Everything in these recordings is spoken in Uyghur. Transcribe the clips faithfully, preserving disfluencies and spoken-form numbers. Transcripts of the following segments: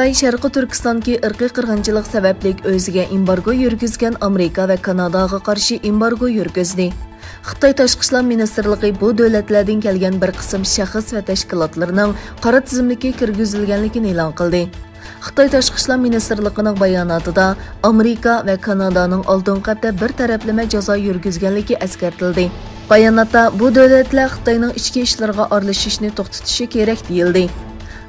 خىتاي شەرقىي تۈركىستاندىكى ئىرقىي قىرغىنچىلىق سەۋەبلىك ئۆزىگە ئېمبارگو يۈرگۈزگەن ئامېرىكا ۋە كاناداغا قارشى ئېمبارگو يۈرگۈزدى. خىتاي تاشقى ئىشلار مىنىستىرلىقى بۇ دۆلەتلەردىن كەلگەن بىر قىسىم شەخس ۋە تەشكىلاتلىرىنىڭ قارا تىزىملىككە كىرگۈزۈلگەنلىكىنى ئېلان قىلدى. خىتاي تاشقى ئىشلار مىنىستىرلىقىنىڭ باياناتىدا ئامېرىكا ۋە كانادانىڭ ئالدىنقى ھەپتە بىر تەرەپلىمە جازا يۈرگۈزگەنلىكى ئەسكەرتىلدى. باياناتتا بۇ دۆلەتلەر خىتاينىڭ ئىچكى ئىشلىرىغا ئارىلىشىشنى توختىتىشى كېرەك دېيىلدى.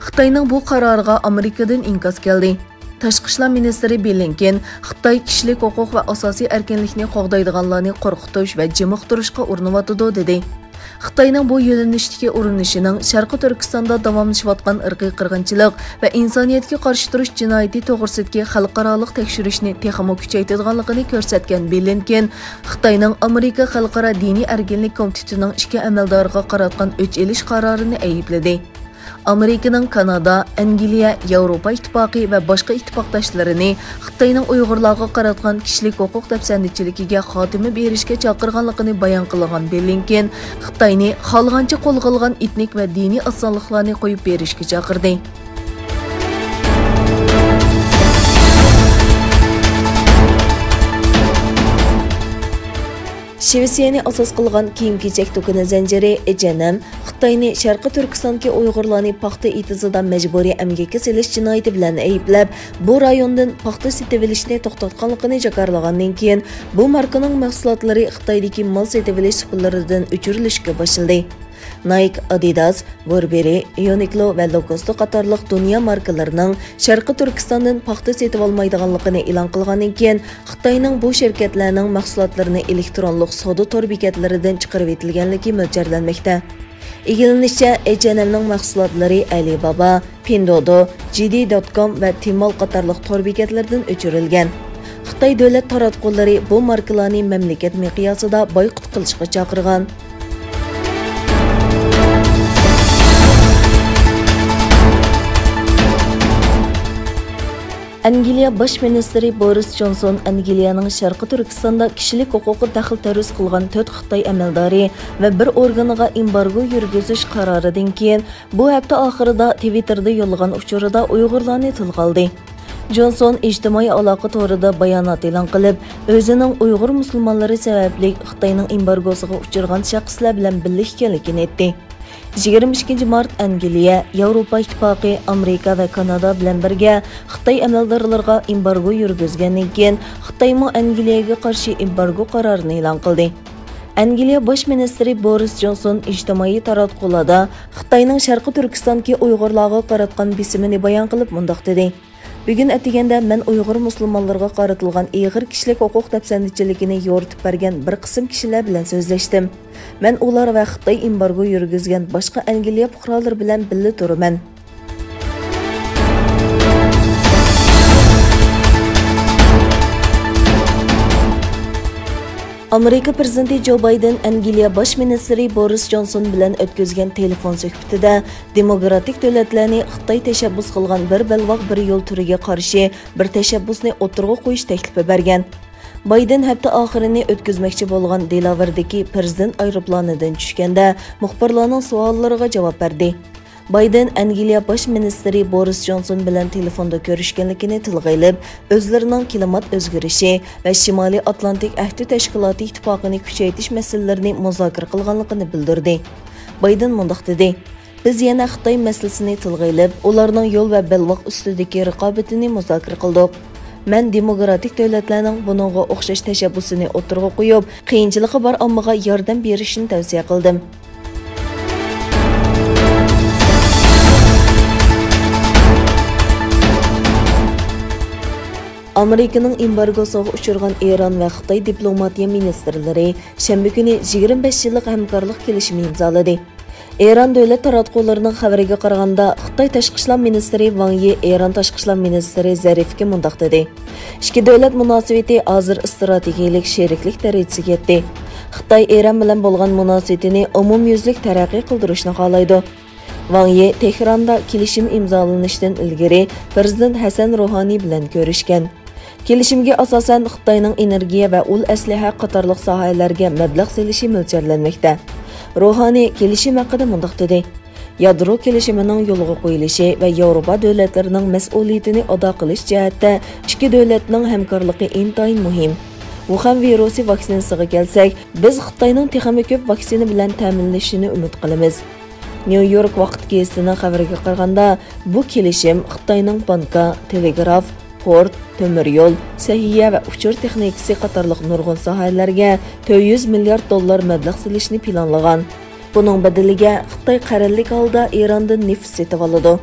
خىتاينىڭ بۇ قارارىغا ئامېرىكىدىن ئىنكاس كەلدى. تاشقى ئىشلار مىنىستىرى بلىنكېن خىتاي كىشىلىك ھوقۇق ۋە ئاساسىي ئەركىنلىكنى قوغدايدىغانلارنى قورقۇتۇش ۋە جىمىقتۇرۇشقا ئۇرۇنۇۋاتىدۇ، دېدى. خىتاينىڭ بۇ يۆنىلىشتىكى ئۇرۇنۇشىنىڭ شەرقىي تۈركىستاندا داۋاملىشىۋاتقان ئىرقىي قىرغىنچىلىق ۋە ئىنسانىيەتكە قارشى تۇرۇش جىنايىتى توغرىسىدىكى خەلقئارالىق تەكشۈرۈشنى تېخىمۇ كۈچەيتىدىغانلىقىنى كۆرسەتكەن بلىنكېن خىتاينىڭ ئامېرىكا خەلقئارا دىنىي ئەركىنلىك كومىتېتىنىڭ ئىككى ئەمەلدارىغا قاراتقان ئۆچ ئېلىش قارارىنى ئەيىبلىدى. ئامېرىكىنىڭ كانادا، ئەنگلىيە، ياۋروپا ئىتتىپاقى ۋە باشقا ئىتتىپاقداشلىرىنى خىتاينىڭ ئۇيغۇرلارغا قاراتقان كىشىلىك ھوقۇق دەپسەندىچىلىكىگە خاتىمە بېرىشكە چاقىرغانلىقىنى بايان قىلغان بلىنكېن، خىتاينى خالىغانچە قولغا ئالغان ئېتنىك ۋە دىنىي ئازسانلىقلارنى قويۇپ بېرىشكە چاقىردى. شىۋېتسىيەنى ئاساس قىلغان كىيىم-كېچەك دۇكىنى زەنجىرى ئېچ ئېن ئېم خىتاينى شەرقىي تۈركىستاندىكى ئۇيغۇرلارنى پاختا ئېتىزىدا مەجبۇرىي ئەمگەككە سېلىش جىنايىتى بىلەن ئەيىبلەپ، بۇ رايوندىن پاختا سېتىۋېلىشنى توختاتقانلىقىنى جاكارلىغاندىن كېيىن، بۇ ماركىنىڭ مەھسۇلاتلىرى خىتايدىكى مال سېتىۋېلىش سۇپىلىرىدىن ئۆچۈرۈلۈشكە باشلىدى. نايك، ئادىداس، بۇربېررى، يۇنىكلو ۋە لوكوستو قاتارلىق دۇنيا ماركىلىرىنىڭ شەرقىي تۈركىستاندىن پاختا سېتىۋالمايدىغانلىقىنى ئېلان قىلغاندىن كېيىن، خىتاينىڭ بۇ شىركەتلەرنىڭ مەھسۇلاتلىرىنى ئېلېكترونلۇق سودا تور بېكەتلىرىدىن چىقىرىۋېتىلگەنلىكى مۆلچەرلەنمەكتە. ئىگىلىنىشىچە، ئېچ ئېن ئېمنىڭ مەھسۇلاتلىرى ئەلىبابا، پىندودو، جىدى دوت كوم ۋە تىمال قاتارلىق تور بېكەتلىرىدىن ئۆچۈرۈلگەن. خىتاي دۆلەت تاراتقۇلىرى بۇ ماركىلارنى مەملىكەت مىقياسىدا بايقۇت قىلىشقا چاقىرغان. ئەنگلىيە باش مىنىستىرى بورىس جونسون ئەنگلىيەنىڭ شەرقىي تۈركىستاندا كىشىلىك ھوقۇققا دەخلى تەرۇز قىلغان تۆت خىتاي ئەمەلدارى ۋە بىر ئورگىنىغا ئېمبارگو يۈرگۈزۈش قارارىدىن كېيىن، بۇ ھەپتە ئاخىرىدا تىۋىتتېردا يوللىغان ئۇچۇرىدا ئۇيغۇرلارنى تىلغا ئالدى. جونسون ئىجتىمائىي ئالاقە تورىدا بايانات ئېلان قىلىپ، ئۆزىنىڭ ئۇيغۇر مۇسۇلمانلىرى سەۋەبلىك خىتاينىڭ ئېمبارگوسىغا ئۇچرىغان شەخسلەر بىلەن بىللە ئىكەنلىكىنى ئېيتتى. يىگىرمە ئىككىنچى مارت ئەنگلىيە، ياۋروپا ئىتتىپاقى، ئامېرىكا ۋە كانادا بىلەن بىرگە خىتاي ئەمەلدارلىرىغا ئېمبارگو يۈرگۈزگەندىن كېيىن، خىتايمۇ ئەنگلىيەگە قارشى ئېمبارگو قارارىنى ئېلان قىلدى. ئەنگلىيە باش مىنىستىرى بورىس جونسون ئىجتىمائىي تاراتقۇلاردا خىتاينىڭ شەرقىي تۈركىستاندىكى ئۇيغۇرلارغا قاراتقان بېسىمىنى بايان قىلىپ مۇنداق دېدى: بۈگۈن ئەتىگەندە مەن ئۇيغۇر مۇسۇلمانلىرىغا قارىتىلغان ئېغىر كىشىلىك ھوقۇق دەپسەندىچىلىكىنى يورۇتۇپ بەرگەن بىر قىسىم كىشىلەر بىلەن سۆزلەشتىم. مەن ئۇلار ۋە خىتاي ئېمبارگو يۈرگۈزگەن باشقا ئەنگلىيە پۇقرالىرى بىلەن بىللە تۇرىمەن. ئامېرىكا پىرېزىدېنتى جو بايدېن ئەنگلىيە باش مىنىستىرى بورىس جونسون بىلەن ئۆتكۈزگەن تېلېفون سۆھبىتىدە دېموكراتىك دۆلەتلەرنى خىتاي تەشەببۇس قىلغان بىر بەلباغ بىر يول تۈرىگە قارشى بىر تەشەببۇسنى ئوتتۇرىغا قويۇش تەكلىپى بەرگەن. بايدېن ھەپتە ئاخىرىنى ئۆتكۈزمەكچى بولغان دېلاۋېردىكى پىرېزىدېنت ئايروپىلانىدىن چۈشكەندە، مۇخبىرلارنىڭ سوئاللىرىغا جاۋاب بەردى. بايدېن ئەنگلىيە باش مىنىستىرى بورىس جونسون بىلەن تېلېفوندا كۆرۈشكەنلىكىنى تىلغا ئېلىپ، ئۆزلىرىنىڭ كىلىمات ئۆزگىرىشى ۋە شىمالىي ئاتلانتىك ئەھدى تەشكىلاتى ئىتتىپاقىنى كۈچەيتىش مەسىلىلىرىنى مۇزاكىرە قىلغانلىقىنى بىلدۈردى. بايدېن مۇنداق دېدى: بىز يەنە خىتاي مەسىلىسىنى تىلغا ئېلىپ، ئۇلارنىڭ يول ۋە بەلباغ ئۈستىدىكى رىقابىتىنى مۇزاكىرە قىلدۇق. مەن دېموكراتىك دۆلەتلەرنىڭ بۇنىڭغا ئوخشاش تەشەببۇسىنى ئوتتۇرىغا قويۇپ، قىيىنچىلىقى بار ئاممىغا ياردەم بېرىشىنى تەۋسىيە قىلدىم. ئامېرىكىنىڭ ئېمبارگوسىغا ئۇچرىغان ئىران ۋە خىتاي دىپلوماتىيە مىنىستىرلىرى شەنبە كۈنى يىگىرمە بەش يىللىق ھەمكارلىق كېلىشىمى ئىمزالىدى. ئىران دۆلەت تاراتقۇلىرىنىڭ خەۋىرىگە قارىغاندا، خىتاي تاشقى ئىشلار مىنىستىرى ۋاڭ يى ئىران تاشقى ئىشلار مىنىستىرى زەرىفكە مۇنداق دېدى: ئىككى دۆلەت مۇناسىۋىتى ھازىر ئىستراتېگىيەلىك شېرىكلىك دەرىجىسىگە يەتتى. خىتاي ئىران بىلەن بولغان مۇناسىۋىتىنى ئومۇميۈزلۈك تەرەققىي قىلدۇرۇشنى خالايدۇ. ۋاڭ يى تېھراندا كېلىشىم ئىمزالىنىشتىن ئىلگىرى پىرېزىدېنت ھەسەن روھانىي بىلەن كۆرۈشكەن. كېلىشىمگە ئاساسەن، خىتاينىڭ ئېنېرگىيە ۋە ئۇل ئەسلىھە قاتارلىق ساھەلەرگە مەبلەغ سېلىشى مۆلچەرلەنمەكتە. روھانى كېلىشىم ھەققىدە مۇنداق دېدى: يادرو كېلىشىمىنىڭ يولغا قويۇلۇشى ۋە ياۋروپا دۆلەتلىرىنىڭ مەسئۇلىيىتىنى ئادا قىلىش جەھەتتە ئىككى دۆلەتنىڭ ھەمكارلىقى ئىنتايىن مۇھىم. ۋۇخەن ۋىرۇسى ۋاكسىنىسىغا كەلسەك، بىز خىتاينىڭ تېخىمۇ كۆپ ۋاكسىنا بىلەن تەمىنلىشىنى ئۈمىد قىلىمىز. نيۇ يورك ۋاقىت گېزىتىنىڭ خەۋىرىگە قارىغاندا، بۇ كېلىشىم خىتاينىڭ بانكا، تېلېگراف، پورت، تۆمۈر يول، سەھىيە ۋە ئۇچۇر تېخنىكىسى قاتارلىق نۇرغۇن ساھەلەرگە تۆت يۈز مىليارد دوللار مەبلەغ سېلىشنى پىلانلىغان. بۇنىڭ بەدىلىگە خىتاي قەرەللىك ھالدا ئىراندىن نېفىت سېتىۋالىدۇ.